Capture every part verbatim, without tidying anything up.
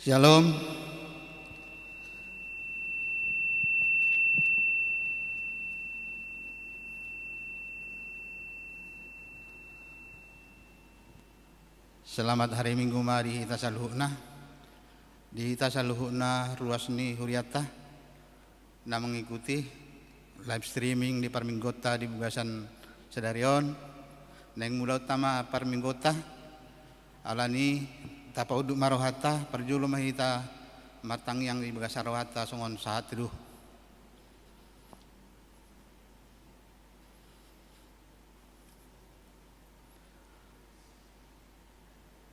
Shalom. Selamat hari Minggu ma di hita saluhutna. Di hita saluhutna ruas ni hurianta na mengikuti live streaming di parmingguonta di bagasan sadari on. Naeng mulaonta ma parmingguonta, alani tapaunduk ma rohanta, parjolo ma hita martangiang di bagasan rohanta songon sahat tuduh.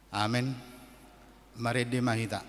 Amen. Marende ma hita.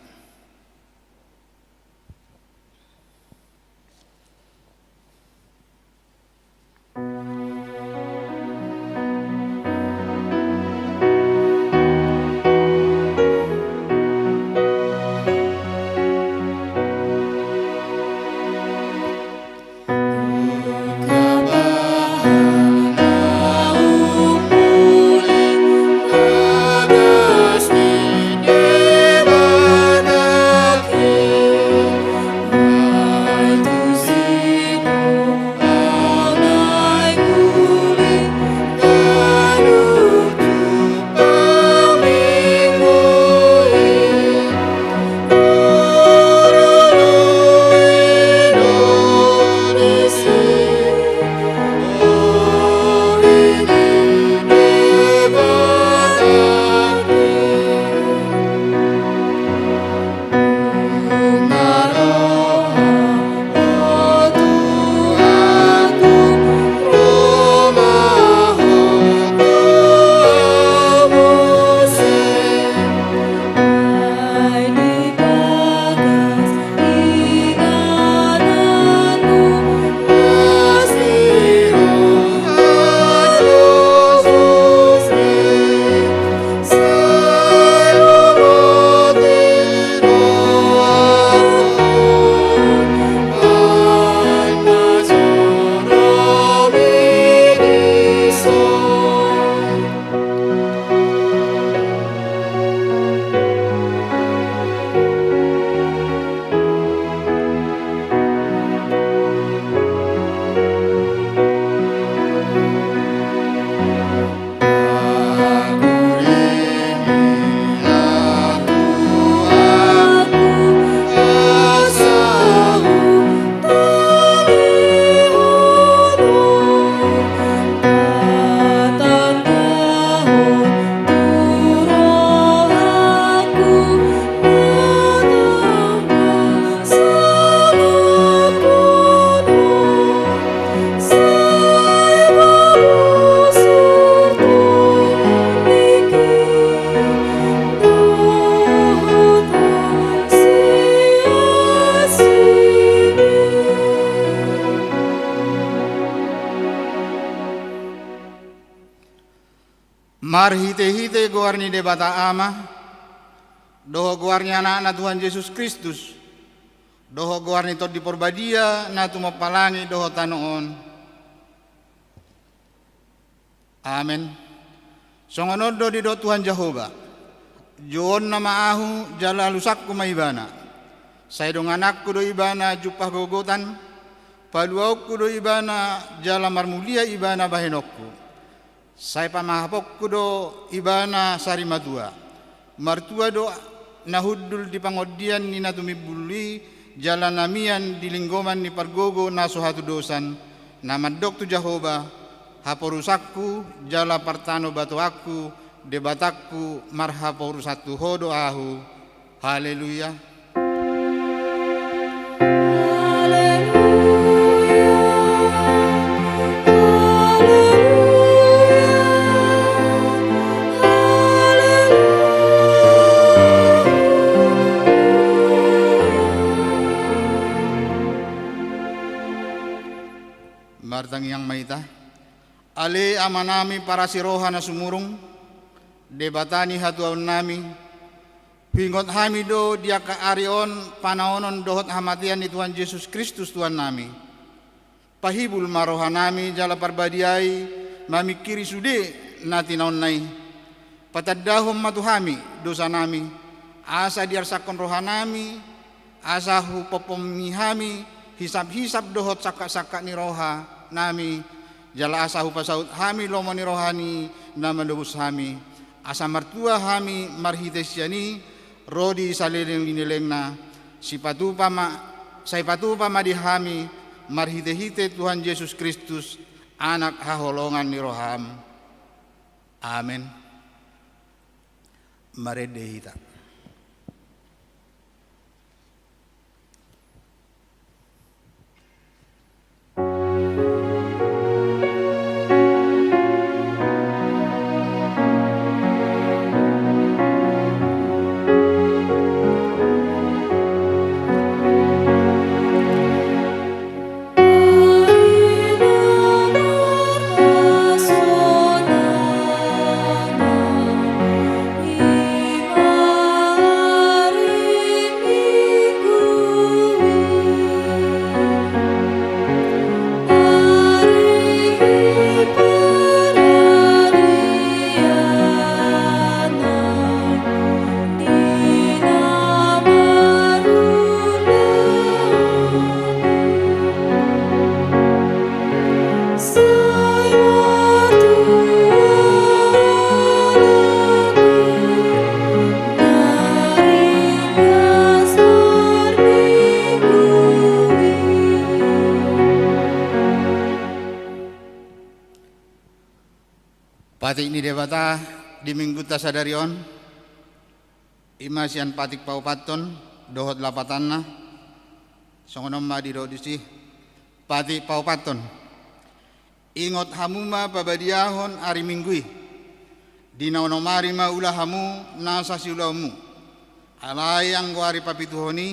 Marhitehite goar ni Debata Ama, dohot goar ni Anakna Tuhan Jesus Kristus, dohot goar ni Tondi Porbadia na tumompa langit dohot tano on. Amen. Songon on do didok Tuhan Jahowa: Jouonna ma Ahu jala alusangku ma Ibana. Sai dongananku do Ibana jumpang gogotan, paluaonku do Ibana jala marmulia Ibana bahenonku. Sai pamahaponku do Ibana sari matua. Martua do na hundul di pangondian ni na tumimbul i, jala na mian di linggoman ni pargogo na so hatudosan, na mandok tu Jahowa: Haporusanku jala partanobatoanku, Debatangku, marhaporusan tu Ho do ahu. Haleluya. Martangiang ma hita. Ale Amanami parasi roha na sumurung, Debata ni hatuaonnami, huingot hami do di angka ari on panaonon dohot hamatean ni Tuhan Jesus Kristus Tuhannami. Pahibul ma rohanami jala parbadiai mamingkiri sude na tinaonna i. Patandahon ma tu hami dosanami, Asa diarsakhon rohanami, asa hupompomi hami hisap-hisap dohot sangkap-sangkap ni rohanami, jala asa hupasaut hami lomo ni roha ni na manobus hami, asa martua hami marhite sian i, ro di saleleng ni lelengna. Sipatupa ma, sai patupa ma di hami marhite-hite Tuhan Jesus Kristus, Anak haholongan ni roham. Amen. Marende hita. Patik ni Debata di minggunta sadari on, i ma sian patik paopathon dohot lapatanna. Songon on ma didok disi, patik paopathon. Ingot hamu ma pabadiahon ari Minggu i. Di na onom ari ma ula hamu nasa siulaonmu. Alai anggo ari papituhon i,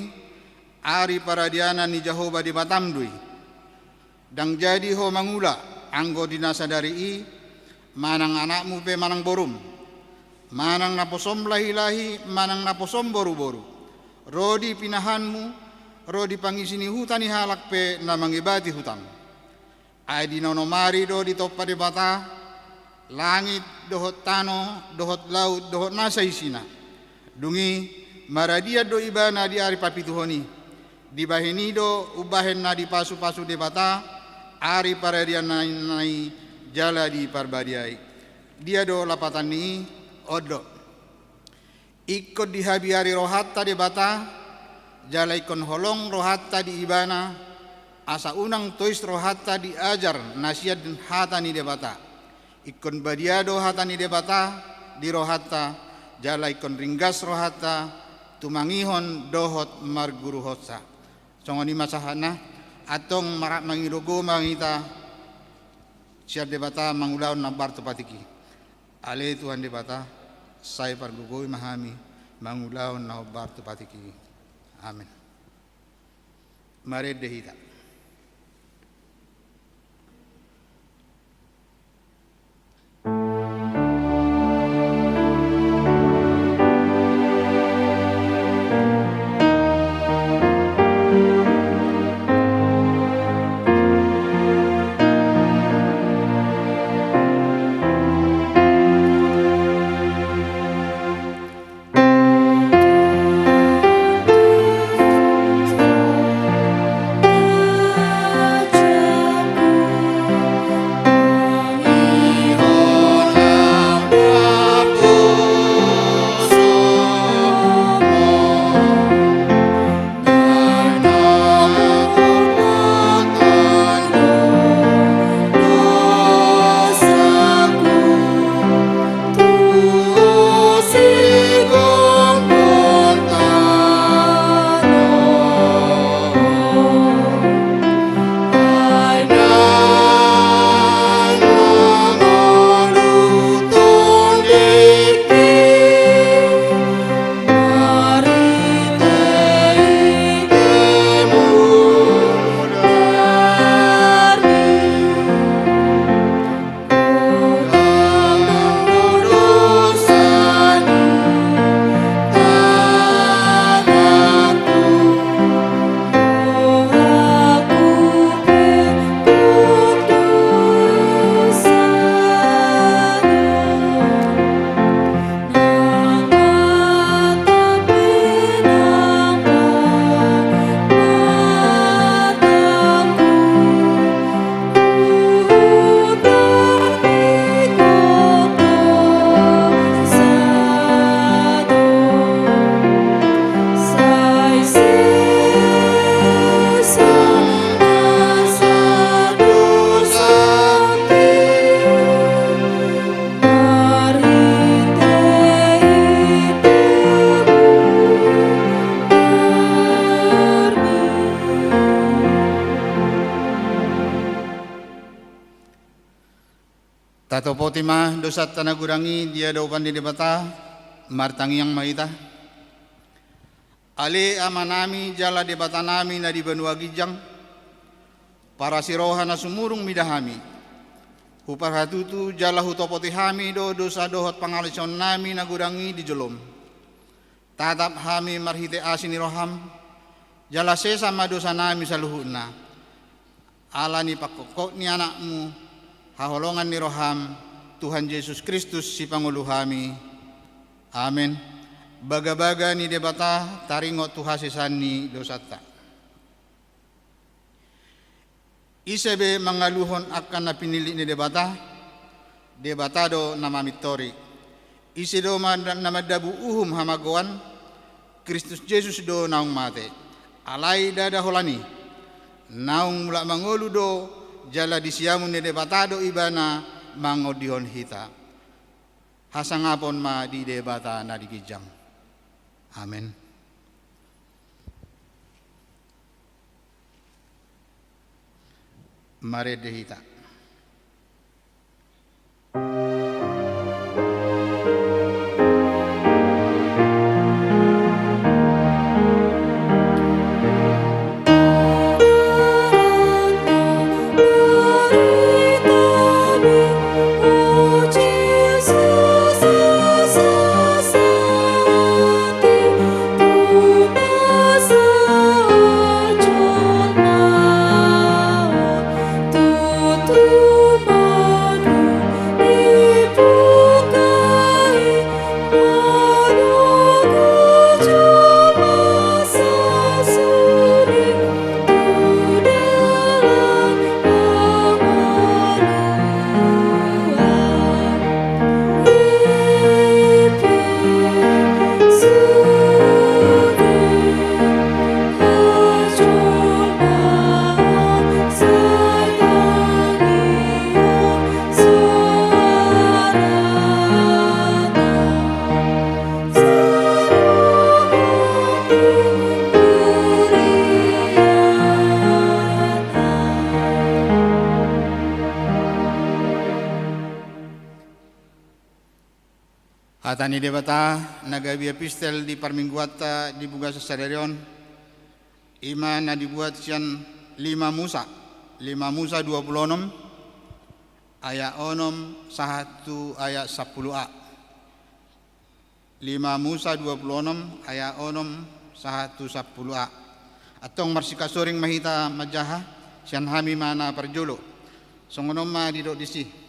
ari paradianan ni Jahowa Debatam do i. Ndang jadi ho mangula anggo di na sadari i, manang anakmu pe manang borum, manang naposom lahi-lahi manang naposom boru-boru, ro di pinahanmu, ro di pangisi ni huta ni halak pe na mangebati hutam. Ai di na onom ari do ditompa Debata langit dohot tano dohot laut dohot nasa isina. Dung i maradian do Ibana di ari papituhon i. Dibahen i do umbahen na dipasu-pasu Debata ari paradianan i jala diparbadiai. Dia do lapatan ni i? On do. Ingkon dihabiari rohanta Debata, jala ingkon holong rohanta di Ibana, asa unang tois rohanta di ajar na sian hata ni Debata. Ingkon badia do hata ni Debata di rohanta, jala ingkon ringgas rohanta tumangihon dohot marguruhonsa. Songon i ma sahatna. Antong marhak mangido gogo ma hita sian Debata mangulahon na hombar tu patik i. Ale Tuhan Debata, sai pargogoi ma hami mangulahon na hombar tu patik i. Amen. Marende hita. Tatopoti ma dosanta na godang i di adopan ni Debata. Martangiang ma hita. Ale Amanami jala Debatanami na di banua ginjang, parasi roha na sumurung mida hami. Huparhatutu jala hutopoti hami do dosa dohot pangalaosionnami na godang i di jolom. Tatap hami marhite asi ni roham, jala sesa ma dosanami saluhutna. Ala ni pangkophop ni Anakmu, haholongan ni roham, Tuhan Jesus Kristus Sipangolu hami. Amen. Bagabaga ni Debata taringot tu hasesaan ni dosanta. Ise be mangaluhon angka na pinillit ni Debata? Debata do na mamintori. Ise do ma-, na mandabu uhum hamagoan? Kristus Jesus do naung mate. Alai ndada holan i. Naung mulak mangolu do, jala di siamun ni Debata do Ibana mangondihon hita. Hasangapon ma di Debata na di ginjang. Amen. Marende hita. Hata ni Debata na gabe epistel di parmingguanta di bagasan sadari on, i ma na dibuat sian lima Musa, lima Musa dua pulu onom, ayat onom sahat tu ayat sampulu a. Lima Musa dua pulu onom, ayat onom sahat tu sampulu a. Antong marsikasonang ma hita manjaha, sian hami ma na parjolo. Songon on ma didok disi.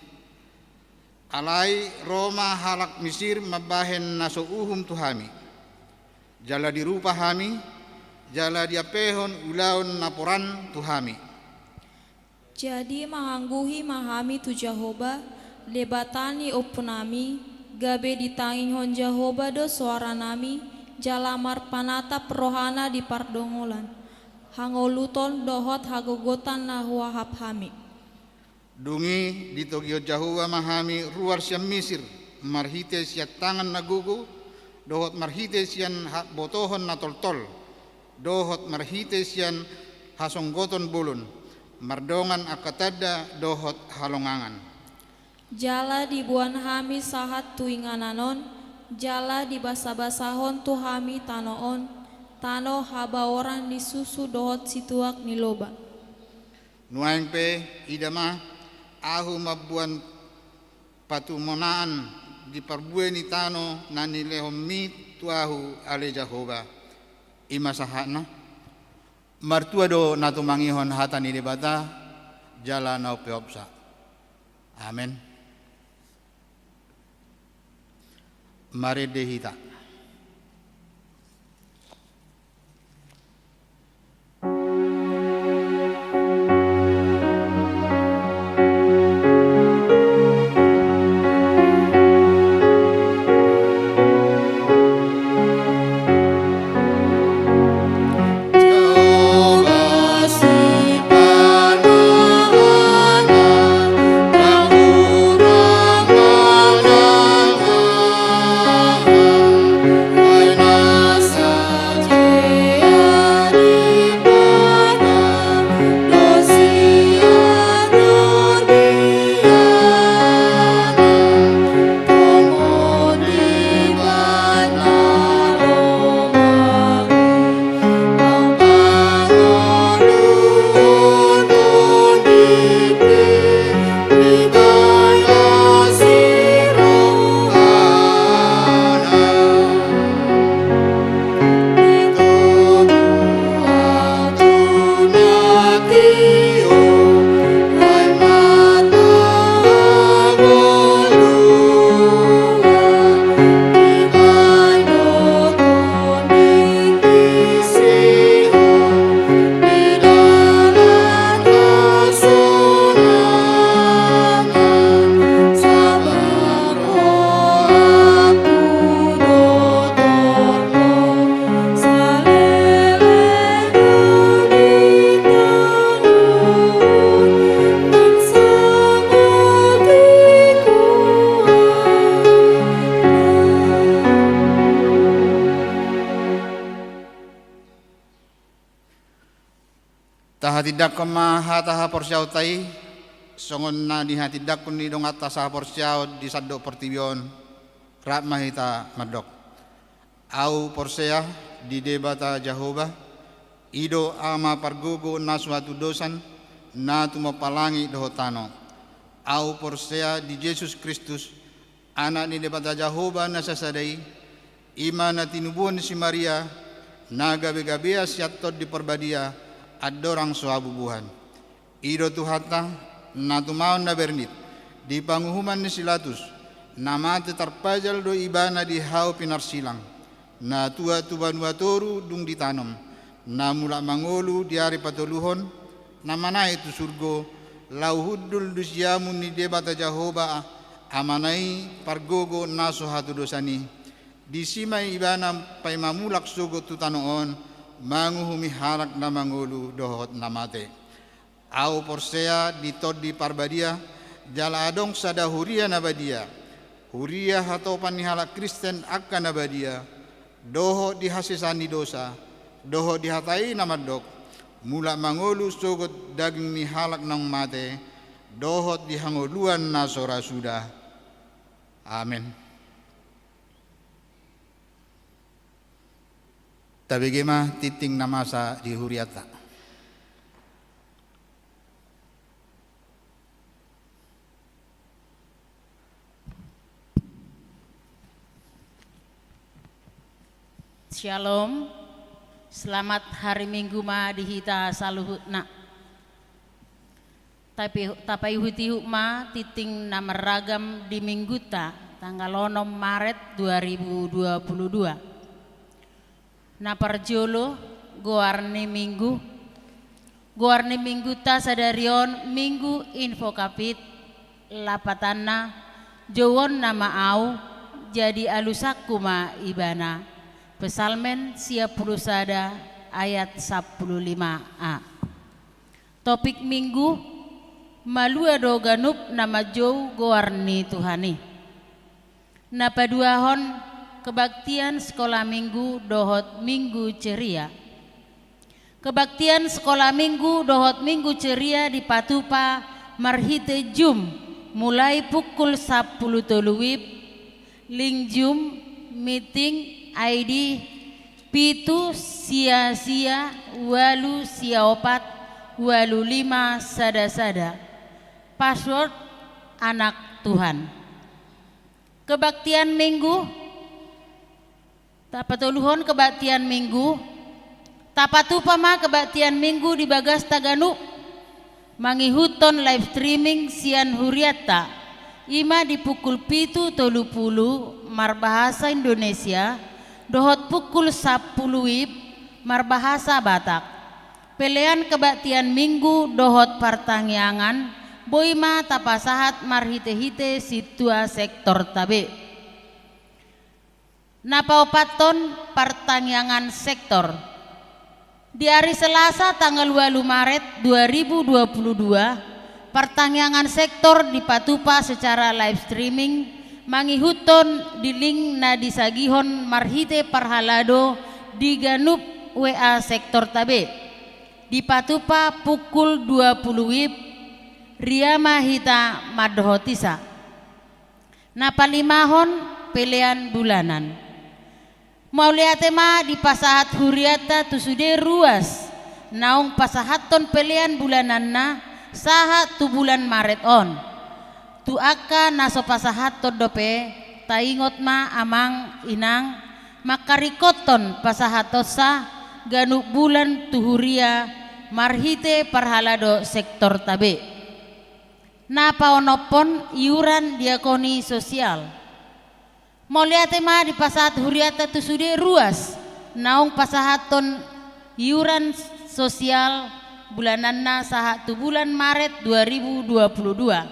Alai ro ma halak Misir mambahen na so uhum tu hami. Jala dirupa hami, jala diampehon ulaon naporan tu hami. Jadi mangangguhi ma hami tu Jahowa, Debata ni ompunami, gabe ditangihon Jahowa do soaranami, jala marpanatap rohana di pardongolan, hangoluton dohot hagogotan na huahap hami. Dung i ditogihon Jahowa ma hami ruar sian Misir, marhite sian tangan na gogo, dohot marhite sian habotohon na toltol, dohot marhite sian hasonggoton bolon, mardongan angka tanda dohot halongangan. Jala diboan hami sahat tu inganan on, jala dibasabasahon tu hami tano on, tano habaoran ni susu dohot situak ni loba. Nuaeng pe, ida ma, ahu mamboan patumonaan di parbue ni tano na nilehonmi tu ahu, ale Jahowa. I ma sahatna. Martua do na tumangihon hata ni Debata, jala na umpeopsa. Amen. Marende hita. Tahatindangkon ma hata haporseaonta i, songon na nihatindangkon ni donganta sahaporseaon di sandok portibi on. Rap ma hita mandok. Ahu porsea di Debata Jahowa, i do Ama pargogo na so hatudosan, na tumompa langit dohot tano. Ahu porsea di Jesus Kristus, Anak ni Debata Jahowa na sasada i, i ma na tinubuhon si Maria, na gabegabean sian Tondi Parbadia, andorang so habubuhan. I do Tuhanta, na tumaon na bernit, di panguhuman ni si Latus, na mate tarpajal do ibana di hau pinarsilang, na tua tu banua toru dung ditanom, na mulak mangolu di ari patoluhon, na manaek tu surgo, laho hundul di siamun ni Debata Jahowa, Amana i pargogo na so hatudosan i. Disi ma ibana paima mulak sogot tu tano on, manguhumi halak na mangolu dohot na mate. Ahu porsea di Tondi Parbadia, jala adong sada huria na badia. Huria hatopan ni halak Kristen angka na badia, dohot di hasesaan ni dosa, dohot di hata i na mandok, mulak mangolu sogot daging ni halak naung mate, dohot di hangoluan na so ra suda. Amen. Tabege ma tingting na masa di hurianta. Shalom. Selamat hari Minggu ma di hita saluhutna. Tapi, tapaihut-ihut ma tingting na marragam di Mingguta, tanggal onom Maret dua ribu dua puluh dua. Na parjolo, goar ni Minggu. Goar ni Mingguta sadari on Minggu Invocavit, lapatanna, jouon nama au, jadi alusanku ma ibana. Psalmen sia pulu sada ayat sampulu lima a. Topik Minggu, malua do ganup na manjou goar ni Tuhan i. Na paduahon, kebaktian sekolah Minggu dohot Minggu ceria. Kebaktian sekolah Minggu dohot Minggu ceria dipatupa marhite Zoom, mulai pukul sampulu tolu wib, link Zoom, meeting I D pitu sia sia ualu sia opat ualu lima sada sada. Password anak Tuhan. Kebaktian Minggu, tapatoluhon kebaktian Minggu, tapatupa ma kebaktian Minggu di bagasta ganup, mangihuthon live streaming sian hurianta, i ma di pukul pitu tolu pulu marbahasa Indonesia, dohot pukul sampulu wib marbahasa Batak. Pelean kebaktian Minggu dohot partangiangan, boi ma tapasahat marhite-hite sintua sektorta be. Na paopathon, partangiangan sektor. Di ari Selasa tanggal ualu Maret dua ribu dua puluh dua, partangiangan sektor dipatupa secara live streaming, mangihuthon di link na disagihon marhite parhalado di ganup W A sektorta be. Dipatupa pukul dua puluh wib, ria ma hita mandohotisa. Na palimahon, pelean bulanan. Mauliate ma dipasahat hurianta tu sude ruas naung pasahathon pelean bulananna sahat tu bulan Maret on. Tu angka na so pasahathon dope, taingot ma amang inang, mangkaringkothon pasahatonsa ganup bulan tu huria marhite parhalado sektorta be. Na paonomhon, iuran diakoni sosial. Mauliate ma dipasahat hurianta tu sude ruas naung pasahathon iuran sosial bulananna sahat tu bulan Maret dua ribu dua puluh dua.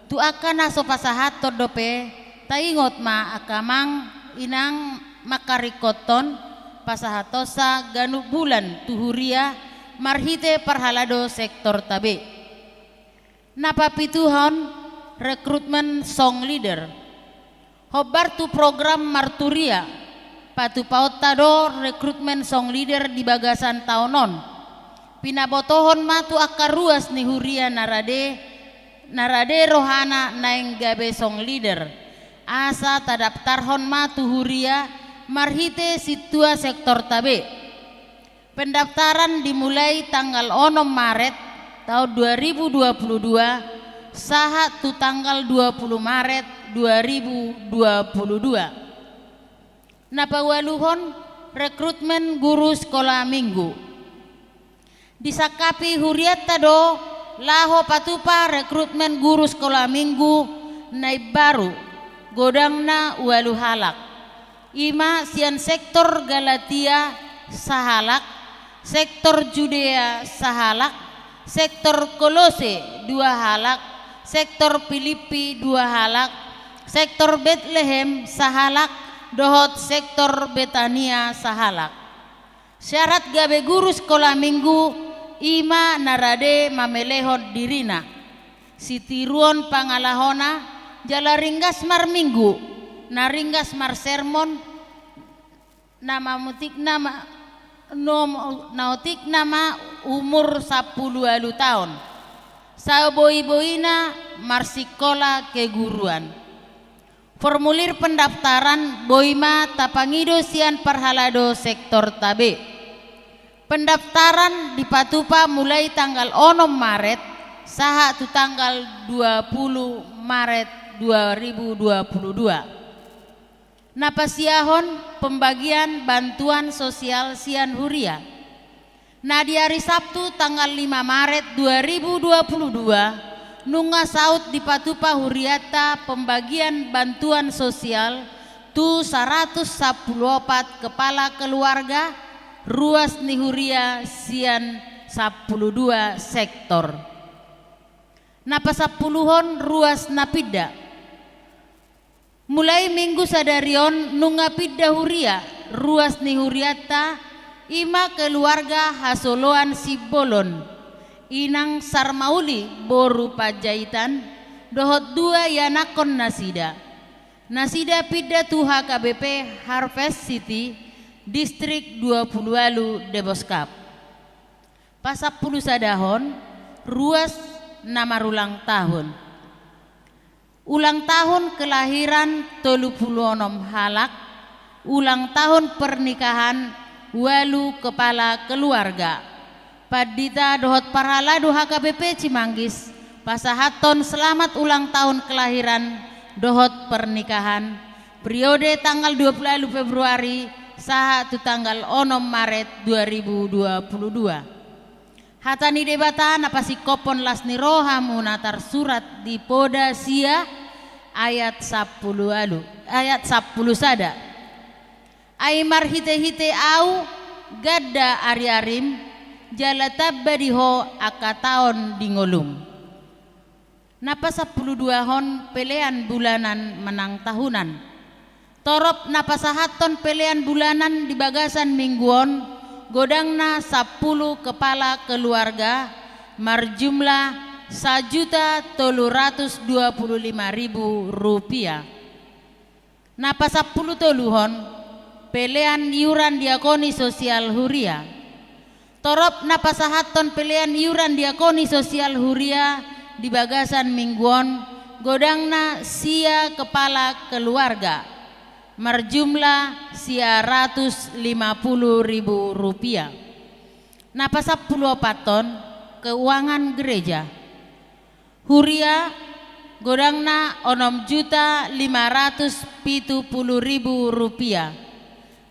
Tu angka na so pasahathon dope, taingot ma angka amang inang, mangkaringkothon pasahatonsa ganup bulan tu huria marhite parhalado sektorta be. Na papituhon, rekrutmen song leader. Hombar tu program marturia, patupaonta do rekrutmen song leader di bagasan taon on. P Pinabotohon ma tu angka ruas ni huria na rade, na rade rohana naeng gabe song leader, asa tadaptarhon ma tu huria marhite sintua sektorta be. Pendaftaran dimulai tanggal onom Maret taon dua ribu dua puluh dua sahat tu tanggal dua puluh Maret dua ribu dua puluh dua. Na paualuhon, rekrutmen guru sekolah minggu. Disangkapi hurianta do laho patupa rekrutmen guru sekolah minggu na imbaru, godangna ualu halak. I ma sian sektor Galatia sahalak, sektor Judea sahalak, sektor Kolose dua halak, sektor Pilippi dua halak, sektor Betlehem sahalak, dohot sektor Betania sahalak. Syarat gabe guru sekolah minggu i ma na rade mamelehon dirina, sitiruon pangalahona, jala ringgas marminggu, na ringgas marsermon, na mamutikna ma, nom-, na otikna ma umur sampulu ualu taon, saboiboina marsikola keguruan. Formulir pendaftaran boi ma tapangido sian parhalado sektorta be. Pendaftaran dipatupa mulai tanggal onom Maret sahat tu tanggal dua puluh Maret dua ribu dua puluh dua. Na pasiahon pembagian bantuan sosial sian huria. Na di ari Sabtu tanggal lima Maret dua ribu dua puluh dua, nunga saut dipatupa hurianta pembagian bantuan sosial tu saratus sampulu opat kepala keluarga, ruas ni huria sian sampulu dua sektor. Na pasampuluhon ruas na pinda. Mulai minggu sadari on nunga pinda huria, ruas ni hurianta, i ma keluarga Hasoloan Simbolon, inang Sarmauli boru Panjaitan, dohot dua ianakhon nasida. Nasida pinda tu H K B P Harvest City, Distrik dua puluh ualu Deboskap. Pasampulu sadahon, ruas na marulang tahun. Ulang tahun kelahiran tolu pulu onom halak, ulang tahun pernikahan ualu kepala keluarga. Pandita dohot parhalado H K B P Cimanggis pasahathon selamat ulang tahun kelahiran dohot pernikahan, periode tanggal dua puluh ualu Februari sahat tu tanggal onom Maret dua ribu dua puluh dua. Hata ni Debata na pasingkophon las ni rohamuna tarsurat di Poda sia ayat sampulu ualu, ayat sampulu sada. Ai marhitehite ahu ganda ariarim, jala tamba di ho angka taon di ngolum. Na pasampulu duahon pelean bulanan manang tahunan. Torop na pasahathon pelean bulanan di bagasan minggu on, godangna sampulu kepala keluarga, marjumlah sajuta tolu ratus dua pulu lima ribu rupiah. Na pasampulu toluhon, pelean iuran diakoni sosial huria. Torop na pasahathon pelean iuran diakoni sosial huria di bagasan minggu on, godangna sia kepala keluarga, marjumlah sia ratus lima pulu ribu rupiah. Na pasampulu opathon, keuangan gereja. Huria, godangna onom juta lima ratus pitu pulu ribu rupiah.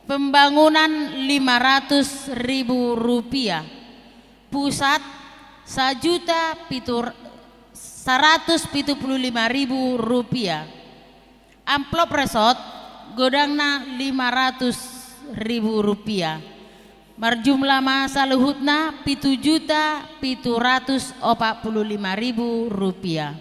Pembangunan lima ratus ribu rupiah. Pusat, sajuta pitu, saratus pitu pulu lima ribu rupiah. Amplop resort, godangna lima ratus ribu rupiah. Marjumlah ma saluhutna pitu juta pitu ratus opat pulu lima ribu rupiah.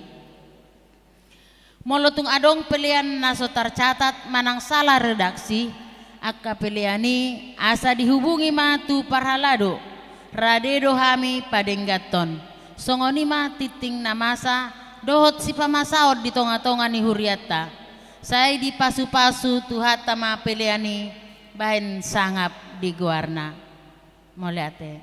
Molo tung adong pelean na so tarcatat manang sala redaksi angka pelean i, asa dihubungi ma tu parhalado, rade do hami padengganhon. Songon i ma tingting na masa dohot sipamasaon di tongatonga ni hurianta. Sai dipasupasu Tuhanta ma pelean i bahen sangap di goarna. Mauliate.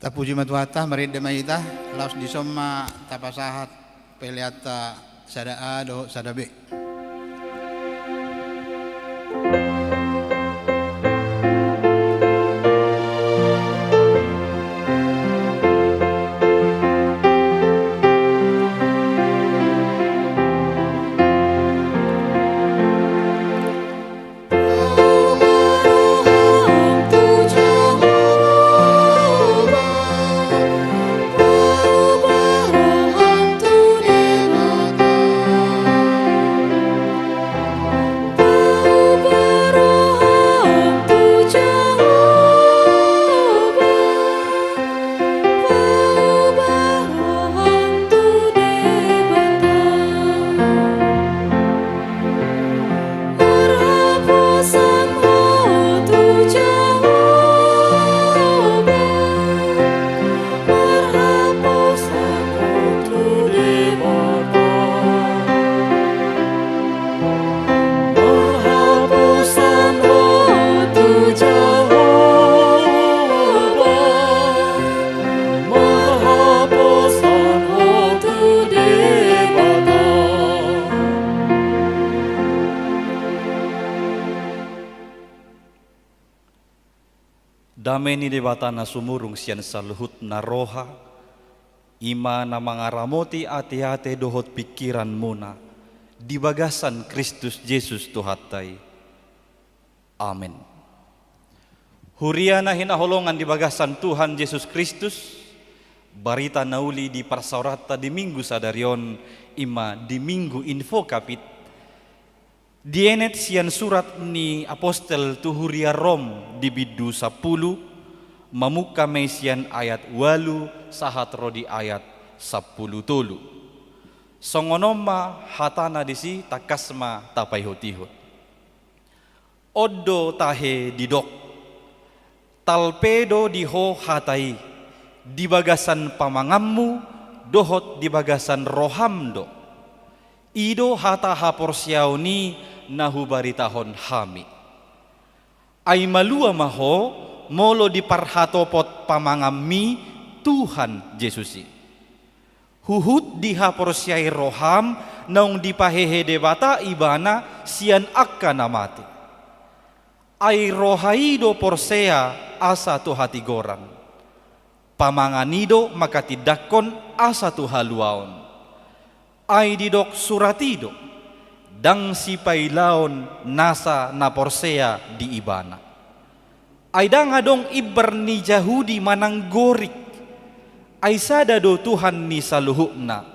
Tapuji ma Tuhanta, marende ma hita, laos dison ma tapasahat peleanta sada A dohot sada B. Marhaposan ho tu Jahowa, marhaposan ho tu Debata. Marhaposan ho tu Jahowa, marhaposan ho tu Debata. Dame ni Debata na sumurung sian saluhutna roha, i ma na mangaramoti ateate dohot pingkiranmuna di bagasan Kristus Jesus Tuhanta i. Amen. Huria na hinaholongan di bagasan Tuhan Jesus Kristus, barita na uli di parsaoranta di Minggu sadari on i ma di Minggu Invocavit, dienet sian surat ni apostel tu huria Rom di bindu sampulu, mamungka ma i sian ayat ualu sahat ro di ayat sampulu tolu. Songon on ma hatana disi, tangkas ma tapaihutihut. On do tahe didok: Talpe do di ho hata i, di bagasan pamanganmu dohot di bagasan roham do. I do hata haporseaon i na hubaritahon hami. Ai malua ma ho molo diparhatopot pamanganmi Tuhan Jesus i. Huhut dihaporseai roham naung dipahehe Debata Ibana sian angka na mate. Ai roha i do porsea asa tu hatigoran. Pamangan i do manghatindanghon asa tu haluaon. Ai didok surat i do: Ndang sipailaon nasa na porsea di Ibana. Ai ndang adong imbar ni Jahudi manang Gorik. Ai sada do Tuhan ni saluhutna,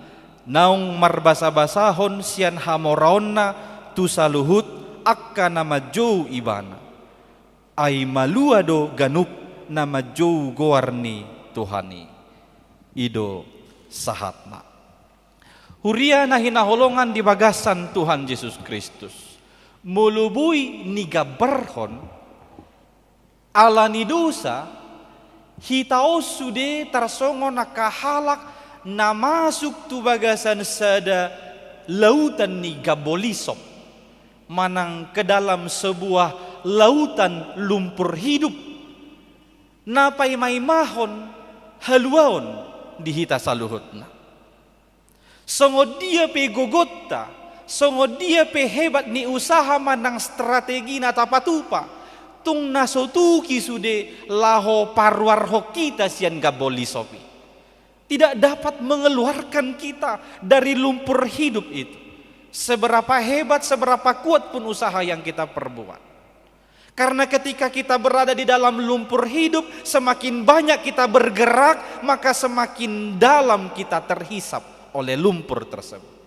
naung marbasabasahon sian hamoraonna tu saluhut angka na manjou Ibana. Ai malua do ganup na manjou goar ni Tuhan i. I do sahatna. Huria na hinaholongan di bagasan Tuhan Jesus Kristus, molo boi nigambarhon, ala ni dosa, hita on sude tarsongon angka halak na masuk tu bagasan sada lautan ni gambo lisop, manang ke dalam sebuah lautan lumpur hidup, na paimaimahon haluaon di hita saluhutna. Songon dia pe gogonta, songon dia pe hebat ni usaha manang strategi na tapatupa, tung na so tuki sude laho paruarhon hita sian gambo lisop i, tidak dapat mengeluarkan kita dari lumpur hidup itu. Seberapa hebat, seberapa kuat pun usaha yang kita perbuat. Karena ketika kita berada di dalam lumpur hidup, semakin banyak kita bergerak, maka semakin dalam kita terhisap oleh lumpur tersebut.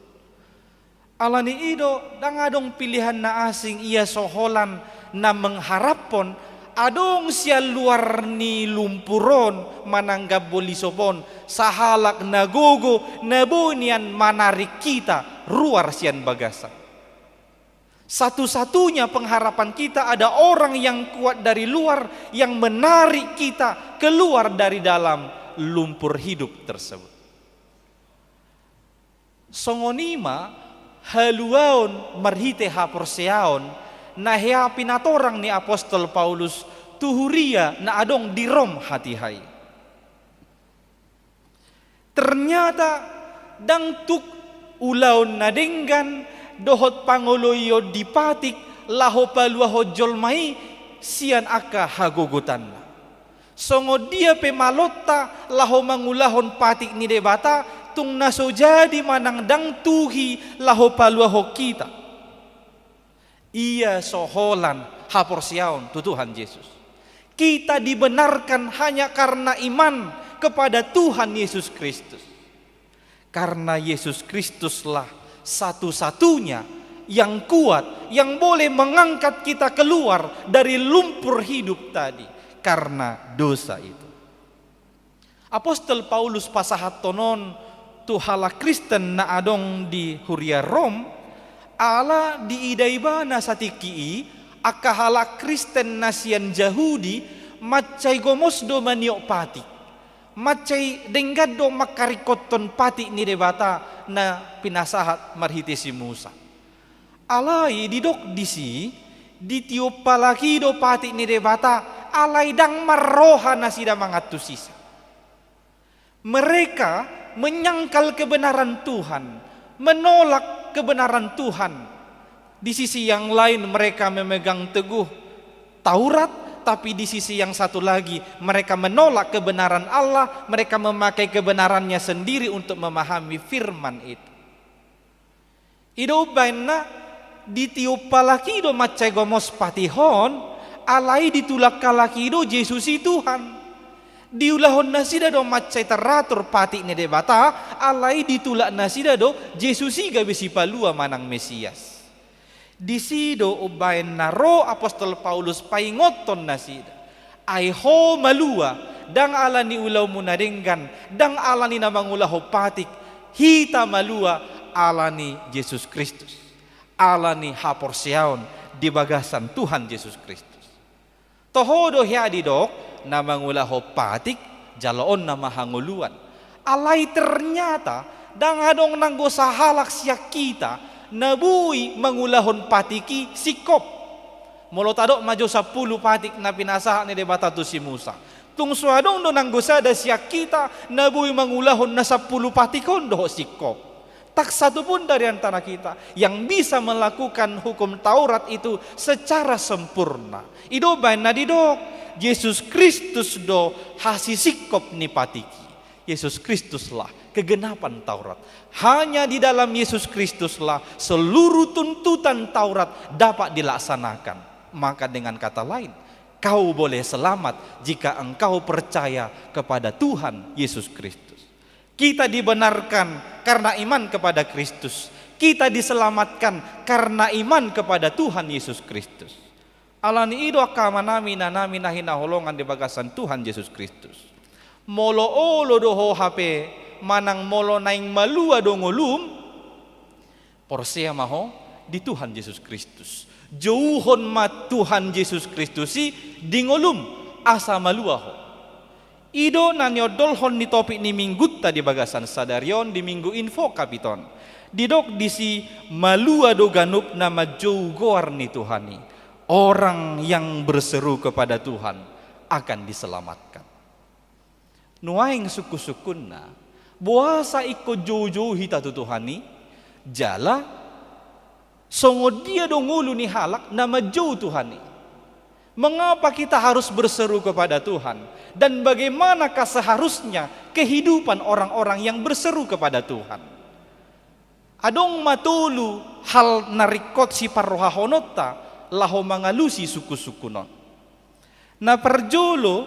Ala ni i do, ndang adong pilihan na asing ia so holan na mengharaphon adong sian luar ni lumpur on manang gambo lisop on sahalak na gogo na boi nian manarik hita ruar sian bagasan. Satu-satunya pengharapan kita ada orang yang kuat dari luar yang menarik kita keluar dari dalam lumpur hidup tersebut. Songon i ma haluaon marhite haporseaon na hea pinatorang ni apostel Paulus tu huria na adong di Rom hatiha i. Ternyata ndang tuk ulaon na denggan dohot pangoloion di patik laho paluahon jolma i sian angka hagogotanna. Songon dia pe malonta laho mangulahon patik ni Debata, tung na so jadi manang ndang tuhi laho paluahon hita. Ia so holan haporseaon tu Tuhan Jesus. Kita dibenarkan hanya karena iman kepada Tuhan Yesus Kristus. Karena Yesus Kristuslah satu-satunya yang kuat, yang boleh mengangkat kita keluar dari lumpur hidup tadi karena dosa itu. Apostel Paulus pasahathon on tu halak Kristen na adong di huria Rom, ala diida ibana satingki i, angka halak Kristen na sian Jahudi mansai gomos do maniop patik, mansai denggan do mangkaringkothon patik ni Debata na pinasahat marhite si Musa. Alai didok disi, ditiop halak i do patik ni Debata, alai ndang marroha nasida mangantusisa. Mereka menyangkal kebenaran Tuhan, menolak kebenaran Tuhan. Di sisi yang lain mereka memegang teguh Taurat, tapi di sisi yang satu lagi mereka menolak kebenaran Allah, mereka memakai kebenarannya sendiri untuk memahami firman itu. I do umbaenna ditiop halak i do mansai gomos patik on, alai ditulak halak i do Jesus i Tuhan. Diulahon nasida do mansai teratur patik ni Debata, alai ditulak nasida do Jesus i gabe Sipalua manang Mesias. Disi do umbaen na ro apostel Paulus paingothon nasida. Ai ho malua, ndang ala ni ulaonmu na denggan, ndang ala ni na mangulahon patik, hita malua ala ni Jesus Kristus, ala ni haporseaon di bagasan Tuhan Jesus Kristus. Toho do hea didok, na mangulahon patik, jaloonna ma hangoluan. Alai ternyata, ndang adong nanggo sahalak sian hita, na boi mangulahon patik i singkop. Molo tadok ma jo sampulu patik na pinasahat ni Debata tu si Musa. Tung so adong do nanggo sada sian hita, na boi mangulahon na sampulu patik on dohot singkop. Tak satu pun dari antara kita yang bisa melakukan hukum Taurat itu secara sempurna. I do umbaen na didok, Jesus Kristus do hasisingkop ni patik i. Yesus Kristuslah kegenapan Taurat. Hanya di dalam Yesus Kristuslah seluruh tuntutan Taurat dapat dilaksanakan. Maka dengan kata lain, kau boleh selamat jika engkau percaya kepada Tuhan Yesus Kristus. Kita dibenarkan karena iman kepada Kristus. Kita diselamatkan karena iman kepada Tuhan Yesus Kristus. Ala ni i do angka amanami, inanami na hinaholongan di bagasan Tuhan Jesus Kristus. Molo olo do ho hape manang molo naeng malua do ngolum, porsea ma ho di Tuhan Jesus Kristus. Jouhon ma Tuhan Jesus Kristus i di ngolum asa malua ho. I do na niondolhon ni topik ni minggunta di bagasan sadari on di Minggu Invocavit on. Didok disi, malua do ganup na manjou goar ni Tuhan i. Orang yang berseru kepada Tuhan akan diselamatkan. Nuaeng sungkun-sungkunna, boasa ingkon jou-jou hita tu Tuhan i, jala songon dia do ngolu ni halak na manjou Tuhan i. Mengapa kita harus berseru kepada Tuhan? Dan bagaimanakah seharusnya kehidupan orang-orang yang berseru kepada Tuhan? Adong ma tolu hal na ringkot siparrohahononta laho mangalusi sungkun-sungkun on. Na parjolo,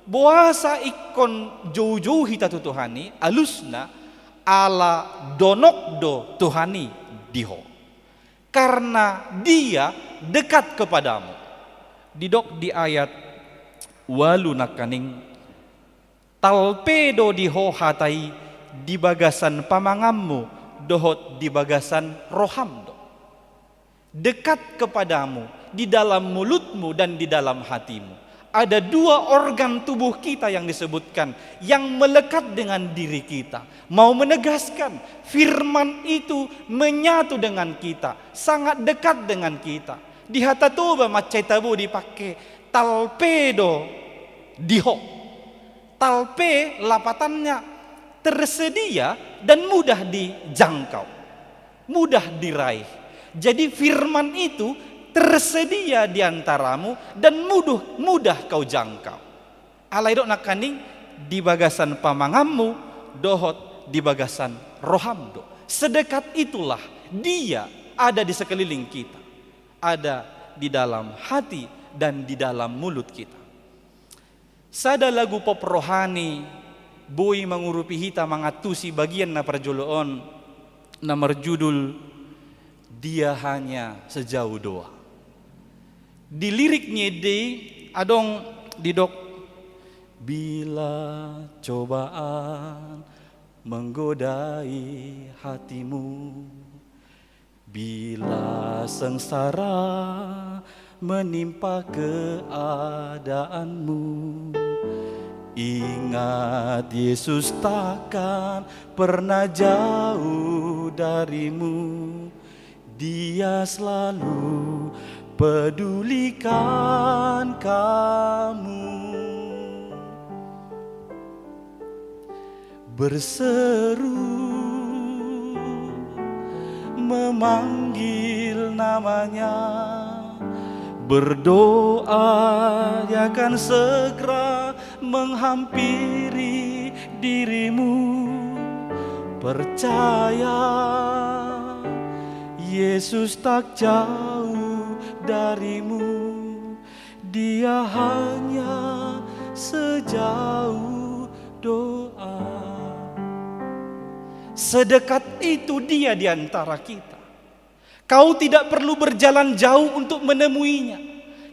boasa ingkon jou-jou hita tu Tuhan i, alusna ala donok do Tuhan i di ho. Karena Dia dekat kepadamu. Didok di ayat ualu nangkaning, talpe do di ho hata i di bagasan pamanganmu dohot di bagasan roham do. Dekat kepadamu, di dalam mulutmu dan di dalam hatimu. Ada dua organ tubuh kita yang disebutkan, yang melekat dengan diri kita. Mau menegaskan, firman itu menyatu dengan kita, sangat dekat dengan kita. Di hata Toba mansai tabo dipake, talpe do di ho. Talpe lapatanna tersedia dan mudah dijangkau, mudah diraih. Jadi firman itu tersedia di antaramu dan mudah, mudah kau jangkau. Alai dok nangkaning di bagasan pamanganmu dohot di bagasan roham do. Sedekat itulah dia ada di sekeliling kita, ada di dalam hati dan di dalam mulut kita. Sada lagu pop rohani boi mangurupi hita mangantusi bagian na parjolo on, na marjudul Dia Hanya Sejauh Doa. Di lirik ni ende i adong didok, bila cobaan menggodai hatimu, bila sengsara menimpa keadaanmu, ingat Yesus takkan pernah jauh darimu. Dia selalu pedulikan kamu. Berseru, memanggil namanya, berdoa, Dia akan segera menghampiri dirimu. Percaya, Yesus tak jauh darimu. Dia hanya sejauh doa. Sedekat itu Dia di antara kita. Kau tidak perlu berjalan jauh untuk menemuinya.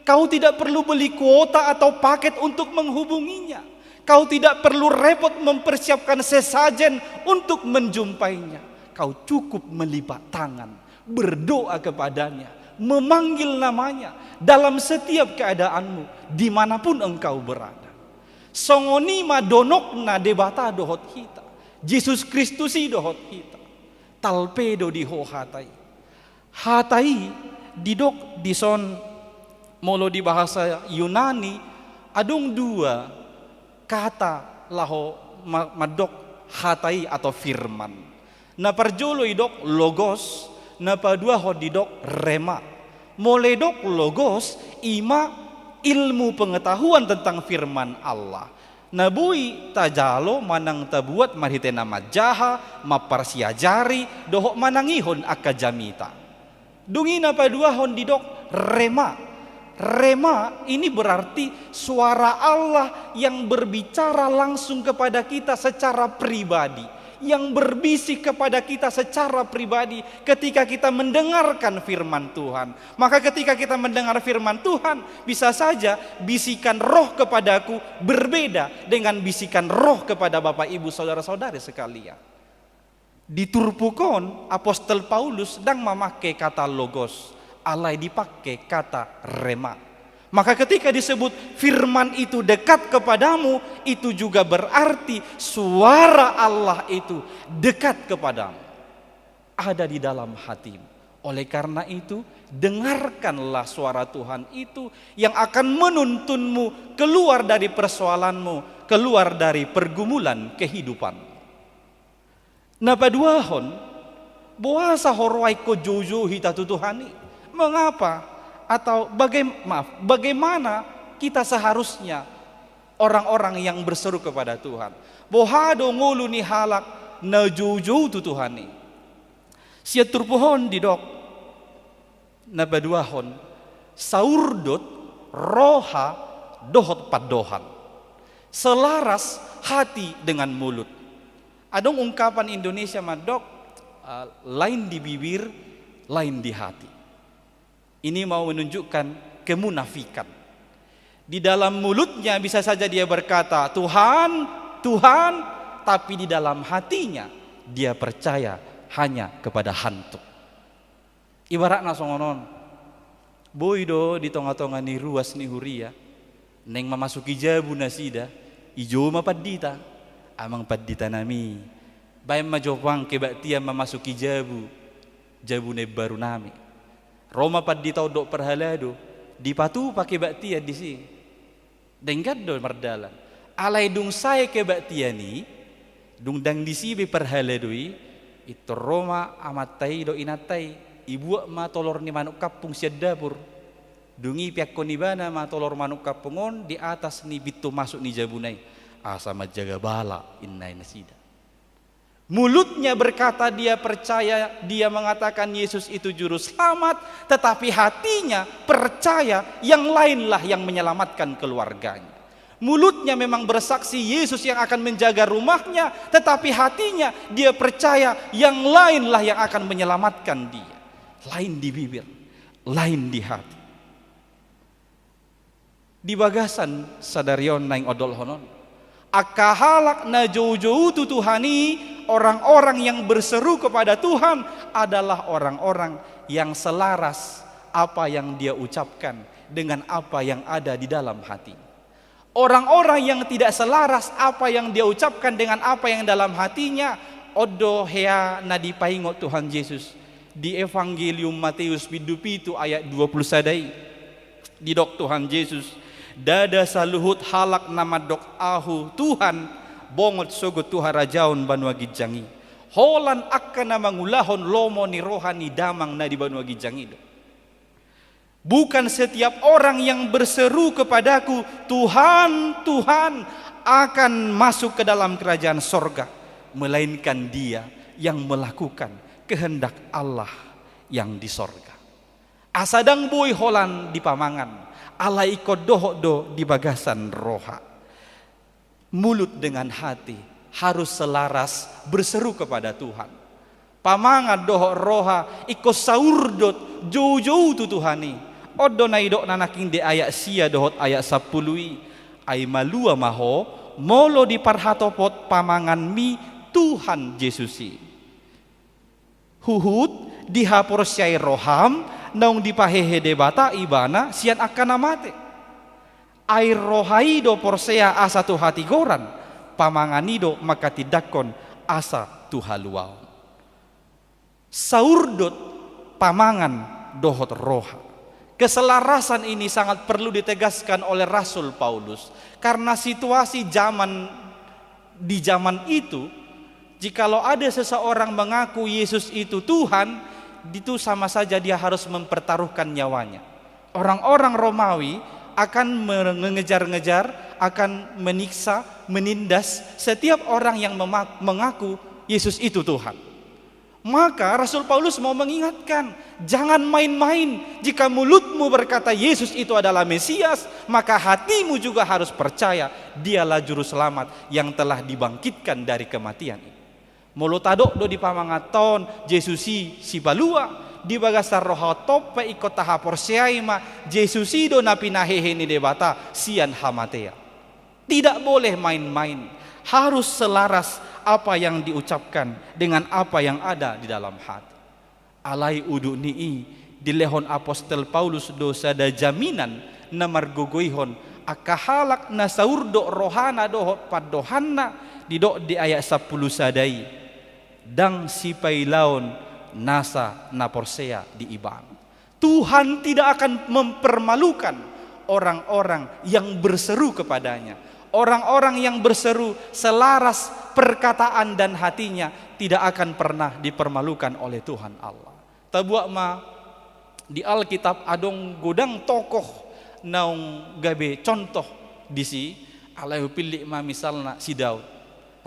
Kau tidak perlu beli kuota atau paket untuk menghubunginya. Kau tidak perlu repot mempersiapkan sesajen untuk menjumpainya. Kau cukup melipat tangan, berdoa kepadanya, memanggil namanya dalam setiap keadaanmu, di mana pun engkau berada. Songon i ma donokna Debata dohot hita, Jesus Kristus i dohot hita. Talpe do di ho hata i. Hata i didok dison, molo di bahasa Yunani, adong dua kata laho ma-, mandok hata i atau firman. Na parjolo didok logos, na paduahon didok rhema. Molo didok logos, i ma ilmu pengetahuan tentang firman Allah. Na boi tajalo manang tabuat marhite na manjaha, mamparsiajari, dohot manangihon angka jamita. Dung i na paduahon didok rhema. Rhema ini berarti suara Allah yang berbicara langsung kepada kita secara pribadi, yang berbisik kepada kita secara pribadi ketika kita mendengarkan firman Tuhan. Maka ketika kita mendengar firman Tuhan, bisa saja bisikan roh kepadaku berbeda dengan bisikan roh kepada Bapak Ibu Saudara-saudari sekalian. Di turpuk on, Apostel Paulus ndang mamake kata logos, alai dipake kata rhema. Maka ketika disebut firman itu dekat kepadamu, itu juga berarti suara Allah itu dekat kepadamu. Ada di dalam hatimu. Oleh karena itu, dengarkanlah suara Tuhan itu yang akan menuntunmu keluar dari persoalanmu, keluar dari pergumulan kehidupan. Na paduahon, boasa huroha ingkon joujou hita tu Tuhan i? Mengapa? Atau bagaim-, maaf, bagaimana kita seharusnya orang-orang yang berseru kepada Tuhan? Boha do ngolu ni halak na joujou tu Tuhan i? Sian turpuk on didok, na paduahon, saurdot roha dohot pandohan. Selaras hati dengan mulut. Adong ungkapan Indonesia mandok, eh, lain di bibir, lain di hati. Ini mau menunjukkan kemunafikan. Di dalam mulutnya bisa saja dia berkata, "Tuhan, Tuhan," tapi di dalam hatinya dia percaya hanya kepada hantu. Ibaratna songon on, boi do di tonga-tonga ni ruas ni huria, naeng mamasuki jabu nasida, dijou ma pandita, "Amang pandita nami, baen ma jo pang kebaktian mamasuki jabu, jabu na imbaru nami." Ro ma pandita on dohot parhalado, dipatupa kebaktian disi. Denggan do mardalan. Alai dung sae kebaktian i, Dung dang disi be parhalado i, pintor ro ma amanta i dohot inanta i, ibuat ma tolor ni manuk kampung sian dapur. Dung i ipeakkon ibana ma tolor manuk kampung on di atas ni pintu masuk ni jabuna i, asa manjaga bala, inna i nasida. Mulutnya berkata dia percaya, dia mengatakan Yesus itu juru selamat, tetapi hatinya percaya yang lainlah yang menyelamatkan keluarganya. Mulutnya memang bersaksi Yesus yang akan menjaga rumahnya, tetapi hatinya dia percaya yang lainlah yang akan menyelamatkan dia. Lain di bibir, lain di hati. Di bagasan sadari on naeng odolhonon, angka halak na joujou tu Tuhan i, orang-orang yang berseru kepada Tuhan adalah orang-orang yang selaras apa yang dia ucapkan dengan apa yang ada di dalam hati. Orang-orang yang tidak selaras apa yang dia ucapkan dengan apa yang dalam hatinya, on do hea na dipaingot Tuhan Jesus di Evangelium Mateus bindu pitu ayat dua puluh sada i. Didok Tuhan Jesus, "Ndada saluhut halak na mandok Ahu Tuhan, bongot sogot tu harajaon banua ginjang i. Holan angka na mangulahon lomo ni roha ni Damang na di banua ginjang i do. Bukan setiap orang yang berseru kepada-Ku, 'Tuhan, Tuhan,' akan masuk ke dalam kerajaan sorga, melainkan dia yang melakukan kehendak Allah yang di sorga." Asa ndang boi holan dipamangan, alai ingkon dohot do di bagasan roha. Mulut dengan hati harus selaras berseru kepada Tuhan. Pamangan dohot roha ingkon saurdot joujou tu Tuhan i. On do na didok na nangkin di ayat sia dohot ayat sampulu i, "Ai malua ma ho, molo diparhatopot pamanganmi Tuhan Jesus i. Huhut dihaporseai roham naung dipahehe Debata Ibana sian angka na mate. Ai roha i do porsea asa tu hatigoran, pamangan i do mangkatindangkon asa tu haluaon." Saurdot pamangan dohot roha. Keselarasan ini sangat perlu ditegaskan oleh Rasul Paulus, karena situasi zaman, di zaman itu, jikalau ada seseorang mengaku Yesus itu Tuhan, itu sama saja dia harus mempertaruhkan nyawanya. Orang-orang Romawi akan mengejar-ngejar, akan menyiksa, menindas setiap orang yang mema-, mengaku Yesus itu Tuhan. Maka Rasul Paulus mau mengingatkan, jangan main-main. Jika mulutmu berkata Yesus itu adalah Mesias, maka hatimu juga harus percaya Dialah Juru Selamat yang telah dibangkitkan dari kematian itu. Molo tadok do di pamanganta on Jesus i Sipalua, di bagasan roha on pe ingkon tahaporseai ma Jesus i do na pinahehe ni Debata sian hamatean. Tidak boleh main-main, harus selaras apa yang diucapkan dengan apa yang ada di dalam hati. Alai udut ni i, dilehon apostel Paulus do sada jaminan na margogoihon angka halak na saurdot rohana dohot pandohanna, didok di ayat sampulu sada i, ndang sipailaon nasa na porsea di Ibana. Tuhan tidak akan mempermalukan orang-orang yang berseru kepada-Nya. Orang-orang yang berseru selaras perkataan dan hatinya tidak akan pernah dipermalukan oleh Tuhan Allah. Tabuat ma di Alkitab adong godang tokoh naung gabe contoh disi, alai hupillit ma misalna si Daud.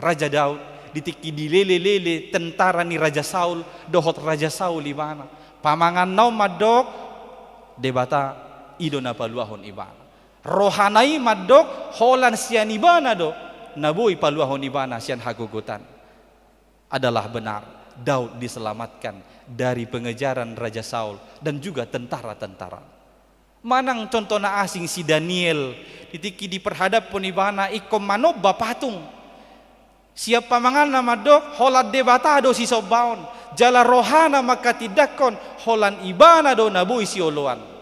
Raja Daud, di tingki dilele-lele tentara ni Raja Saul dohot Raja Saul ibana, pamanganna on mandok Debata i do na paluahon ibana. Rohana i mandok holan sian ibana do na boi paluahon ibana sian hagogotan. Adalah benar, Daud diselamatkan dari pengejaran Raja Saul dan juga tentara-tentara. Manang contoh na asing si Daniel, di tingki diperhadaphon ibana ingkon manomba patung. Sian pamanganna mandok holan Debata do sisombaon, jala rohana mangkatindangkon holan Ibana do na boi sioloan.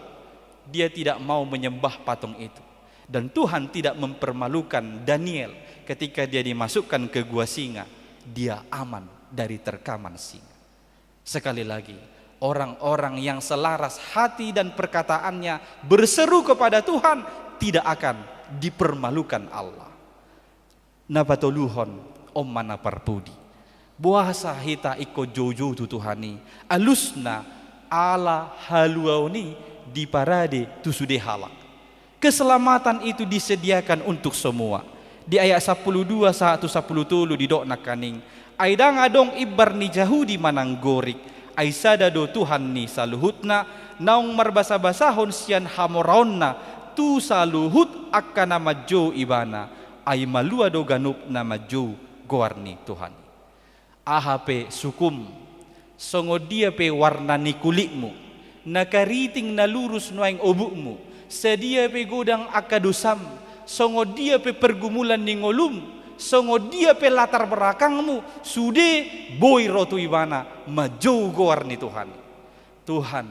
Dia tidak mau menyembah patung itu. Dan Tuhan tidak mempermalukan Daniel ketika dia dimasukkan ke gua singa. Dia aman dari terkaman singa. Sekali lagi, orang-orang yang selaras hati dan perkataannya berseru kepada Tuhan tidak akan dipermalukan Allah. Na patoluhon, On ma na parpudi. Boasa hita ingkon joujou tu Tuhan i? Alusna ala haluaon i diparade tu sude halak. Keselamatan itu disediakan untuk semua. Di ayat sampulu dua sahat tu sampulu tolu didok nangkaning, ai ndang adong imbar ni Jahudi manang Gorik, ai sada do Tuhan ni saluhutna, naung marbasabasahon sian hamoraonna tu saluhut angka na manjou Ibana, ai malua do ganup na manjou goar ni Tuhan i. Aha pe sukum, songon dia pe warna ni kulitmu, na kariting na lurus nuaeng obukmu, sadia pe godang angka dosam, songon dia pe pergumulan ni ngolum, songon dia pe latar belakangmu, sude boi ro tu Ibana manjou goar ni Tuhan. Tuhan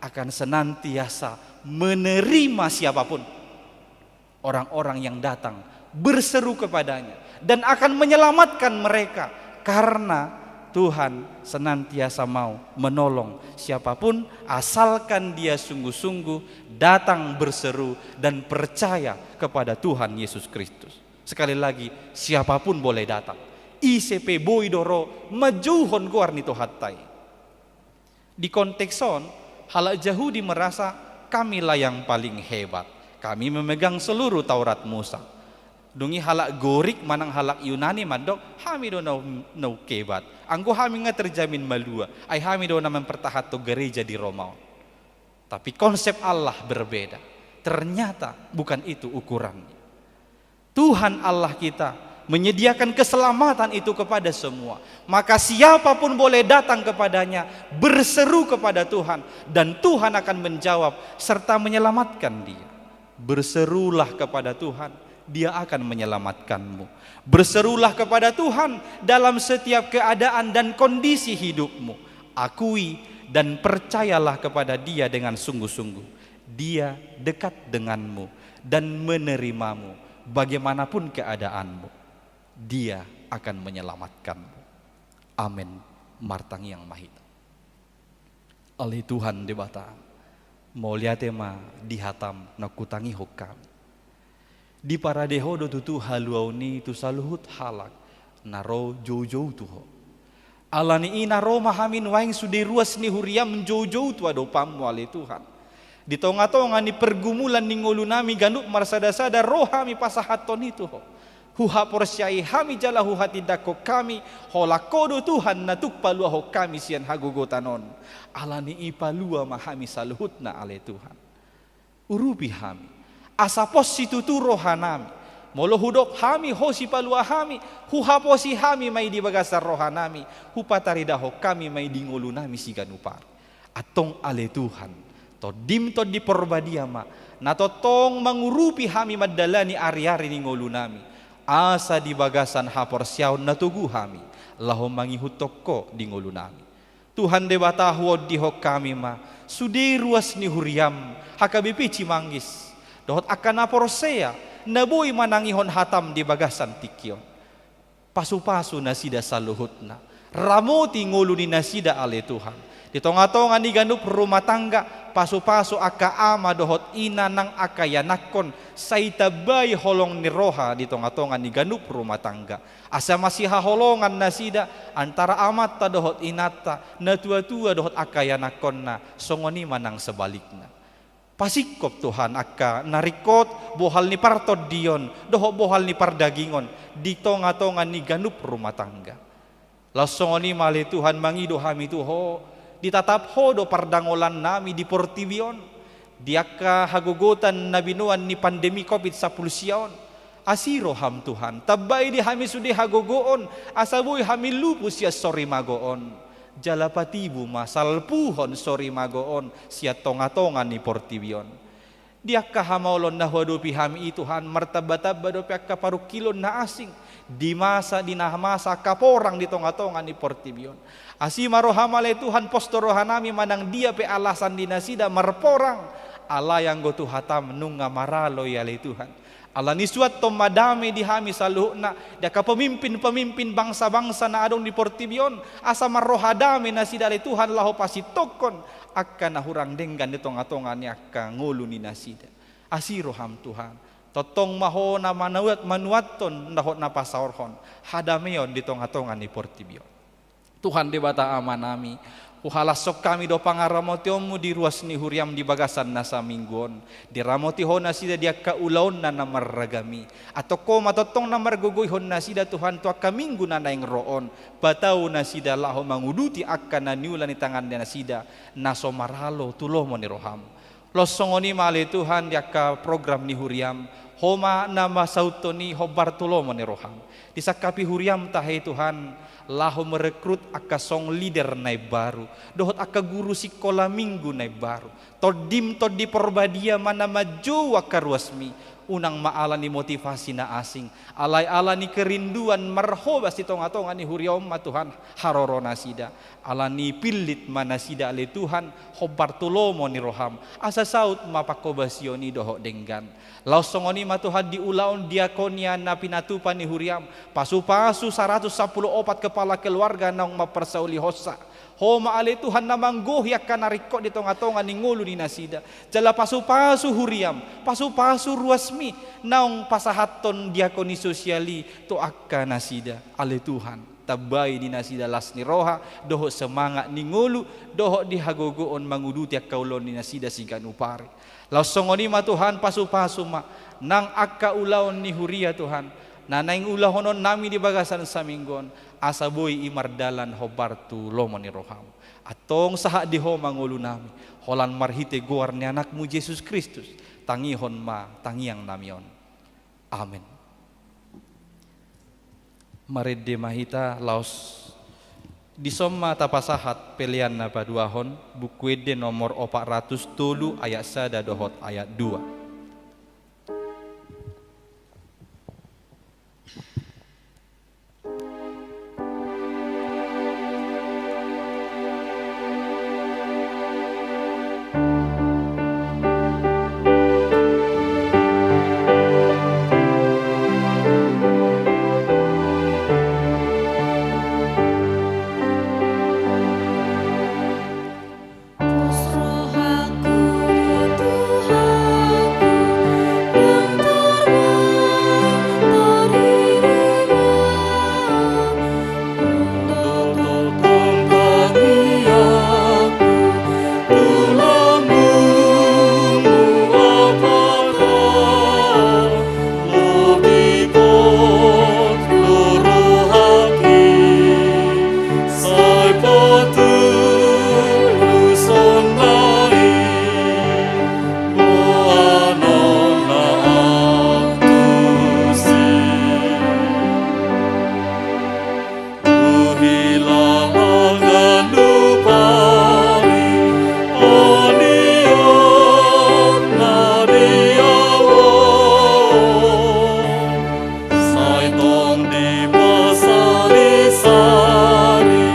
akan senantiasa menerima siapapun, orang-orang yang datang berseru kepada-Nya, dan akan menyelamatkan mereka, karena Tuhan senantiasa mau menolong siapapun, asalkan dia sungguh-sungguh datang berseru dan percaya kepada Tuhan Yesus Kristus. Sekali lagi, siapapun boleh datang. Ise pe boi do ro manjouhon goar ni Tuhanta i. Di konteks on, halak Jahudi merasa, "Kamilah yang paling hebat. Kami memegang seluruh Taurat Musa." Dung i halak Gorik manang halak Yunani mandok, "Hami do na, na hebat. Anggo hami nga terjamin malua. Ai hami do na mempertahankan gereja di Roma on." Tapi konsep Allah berbeda. Ternyata bukan itu ukurannya. Tuhan Allah kita menyediakan keselamatan itu kepada semua. Maka siapapun boleh datang kepada-Nya, berseru kepada Tuhan, dan Tuhan akan menjawab serta menyelamatkan dia. Berserulah kepada Tuhan, Dia akan menyelamatkanmu. Berserulah kepada Tuhan dalam setiap keadaan dan kondisi hidupmu. Akui dan percayalah kepada Dia dengan sungguh-sungguh. Dia dekat denganmu dan menerimamu bagaimanapun keadaanmu. Dia akan menyelamatkanmu. Amen. Martangiang ma hita. Ale Tuhan Debata, mauliate ma di hataM naung hutangihon hami. Diparade Ho do tutu haluaon i tu saluhut halak na ro joujou tu Ho. Ala ni i na ro ma hami nuaeng sude ruas ni huriaM joujou tu adopanMu, ale Tuhan. Di tongatonga ni pergumulan ni ngolunami ganup marsadasada ro hami pasahathon i tu Ho. Huhaporseai hami jala huhatindangkon hami, holan Ho do Tuhan na tuk paluahon hami sian hagogotan on. Ala ni i palua ma hami saluhutna, ale Tuhan. Urupi hami, asa pos situtu rohanami. Molo hudok hami Ho sipalua hami, huhaposi hami ma i di bagasan rohanami, hupataridahon hami ma i di ngolunami siganup ari. Antong ale Tuhan, TondiM Tondi Porbadia ma na tongtong mangurupi hami mandalani ariari ni ngolunami, asa di bagasan haporseaon na togu hami laho mangihuthon Ho di ngolunami. Tuhan Debata, huondihon hami ma sude ruas ni huriaM, H K B P Cimanggis, dohot angka na porsea na boi manangihon hataM di bagasan tingki on. Pasupasu nasida saluhutna. Ramoti ngolu ni nasida, ale Tuhan. Di tongatonga ni ganup rumah tangga, pasupasu angka ama dohot ina nang angka ianakhon, sai tambai holong ni roha di tongatonga ni ganup rumah tangga. Asa masihaholongan nasida antara amanta dohot inanta, natuatua dohot angka ianakhonna, songon i ma nang sebalikna. Pasingkop Tuhan angka na ringkot, bohal ni partondion dohot bohal ni pardagingon di tongatonga ni ganup rumah tangga. Laos songon i ma ale Tuhan, mangido hami tu Ho, ditatap Ho do pardangolannami di portibi on, di angka hagogotan na binoan ni pandemi covid sampulu sia on. Asi rohaM Tuhan, tambai di hami sude hagogoon, asa boi hami lupu sian sorimago on. Jala patibu ma salpuhon sorimago on sian tongatonga ni portibi on. Di angka hamaolon na huadopi hami i Tuhan, martambatamba dope angka parungkilon na asing di masa, di na masa angka porang di tongatonga ni portibi on. Asi ma rohaM ale Tuhan, pos do rohanami manang dia pe alasan di nasida marporang, alai anggo tu hataM nunga maralo i ale Tuhan. Ala ni i suanhon ma dame di hami saluhutna, di angka pemimpin-pemimpin bangsa-bangsa na adong di portibi on, asa marroha dame nasida ale Tuhan laho pasintongkon angka na hurang denggan di tongatonga ni angka ngolu ni nasida. Asi rohaM Tuhan, Tongtong ma Ho na manuat, manuathon dohot na pasaorhon hadameon di tonga-tonga ni portibi on. Tuhan Debata Amanami, huhalashon hami do pangaramotionMu di ruas ni huriaM di bagasan na saminggu on. Diramoti Ho nasida di angka ulaonna na marragam i. Antong Ho ma tongtong na margogoihon nasida, Tuhan, tu angka minggu na naeng ro on. Patau nasida laho manguduti angka na niula ni tangan ni nasida na so maralo tu lomo ni rohaM. Laos songon i ma ale Tuhan di angka program ni huriaM, Ho ma na masauthon i hombar tu lomo ni rohaM. Disangkapi huriaM tahe Tuhan, laho merekrut angka song leader na imbaru, dohot angka guru sikola minggu na imbaru. TondiM, Tondi Porbadia ma na manjou angka ruasMi, unang ma ala ni motivasi na asing, alai ala ni kerinduan marhobas di tonga-tonga ni huria on ma Tuhan haroro nasida. Ala ni pillit ma nasida ale Tuhan, hombar tu lomo ni rohaM, asa saut ma panghobasion i dohot denggan. Laos songon i ma Tuhan di ulaon diakonia na pinatupa ni huriaM, pasu-pasu saratus sampulu opat kepala keluarga naung mamparsaulihonsa. Ho ma ale Tuhan na manggohi angka na ringkot di tonga-tonga ni ngolu ni nasida. Jala pasu-pasu huriaM, pasu-pasu ruasMi, naung pasahathon diakoni sosial i tu angka nasida. Ale Tuhan, tambai di nasida las ni roha, dohot semangat ni ngolu, dohot di hagogoon manguduti angka ulaon ni nasida siganup ari. Laos songon i ma Tuhan, pasu-pasu ma nang angka ulaon ni huria Tuhan, na naeng ulahononnami di bagasan saminggu on, asa boi i mardalan hombar tu lomo ni rohaM. Antong sahat di Ho ma ngolunami, holan marhite goar ni AnakMu Jesus Kristus, tangihon ma tangiangnami on. Amen. Marende ma hita laos dison ma tapasahat pelean na paduahon, Buku Ende nomor opat ratus tolu ayat sada dohot ayat dua. Sai tong dipasalisari,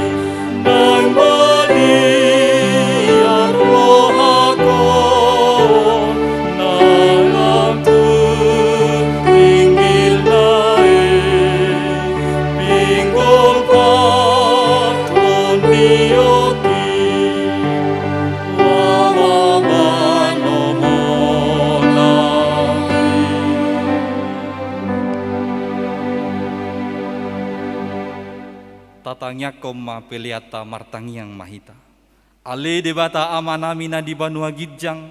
naeng baliar rohakon, naeng lam tu pinggil nai, pinggol paton ni otik, lawa manomonai. Tatangiangkon ma peleanta, martangiang ma hita. Ale Debata Amanami na di banua ginjang,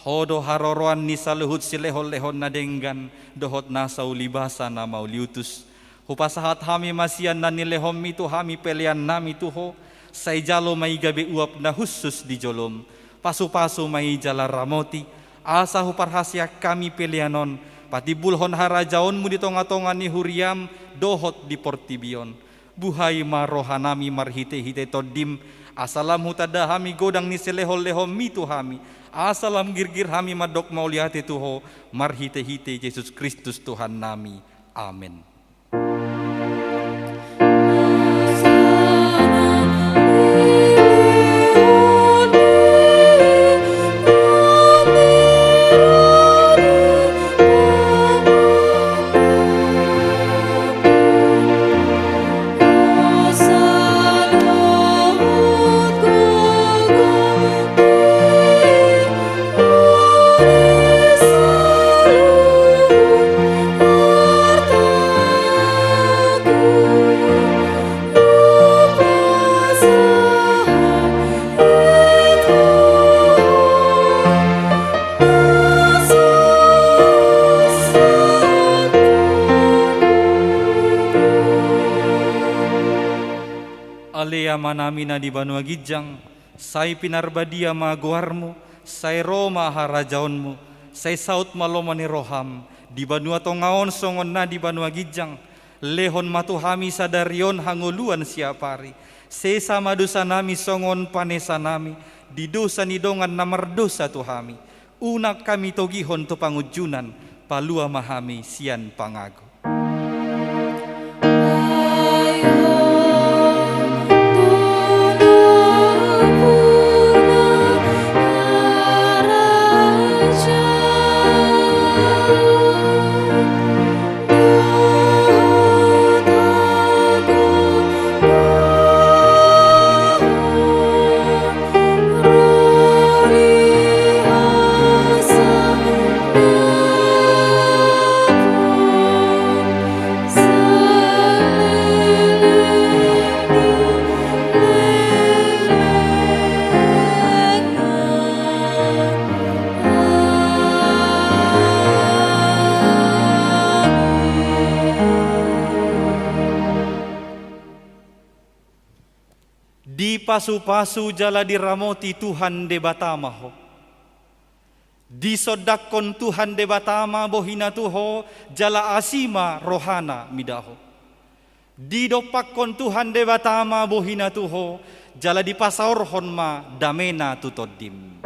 Ho do haroroan ni saluhut silehon-lehon na denggan, dohot nasa ulibasa na mauliutus. Hupasahat hami ma sian na nilehonMi tu hami peleannami tu Ho, sai jalo ma i gabe uap na hushus di joloM. Pasu-pasu ma i jala ramoti, asa huparhaseang hami pelean on patimbulhon harajaonMu di tonga-tonga ni huriaM dohot di portibi on. Buhai ma rohanami marhite-hite TondiM, asa lam hutanda hami godang ni silehon-lehonMi tu hami, asa lam girgir hami mandok mauliate tu Ho marhite-hite Jesus Kristus Tuhannami. Amen. Amanami na di banua ginjang, sai pinarbadia ma goarmu, sai ro ma harajaonmu, sai saut ma lomo ni roham, di banua tonga on songon na di banua ginjang. Lehon ma tu hami sadari on hangoluan siapari. Sesa ma dosanami songon panesanami di dosa ni dongan na mardosa tu hami. Unang hami togihon tu pangunjunan, palua ma hami sian pangago. Dipasupasu jala diramoti Tuhan Debata ma ho. Disondangkon Tuhan Debata ma bohina tu ho, jala asi ma rohana mida ho. Didompakkon Tuhan Debata ma bohina tu ho, jala dipasaorhon ma damena tu tondim.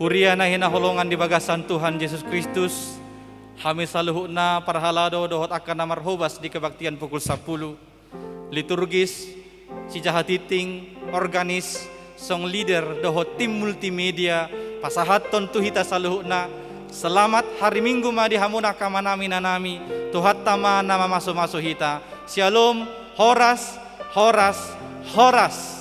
Huria na hinaholongan di bagasan Tuhan Jesus Kristus, hami saluhutna parhalado dohot angka na marhobas di kebaktian pukul sampulu, liturgis, sijahatingting, organis, song leader dohot tim multimedia, pasahathon tu hita saluhutna, selamat hari Minggu ma di hamu angka amanami inanami, Tuhanta ma na mamasumasu hita. Syalom, horas, horas, horas.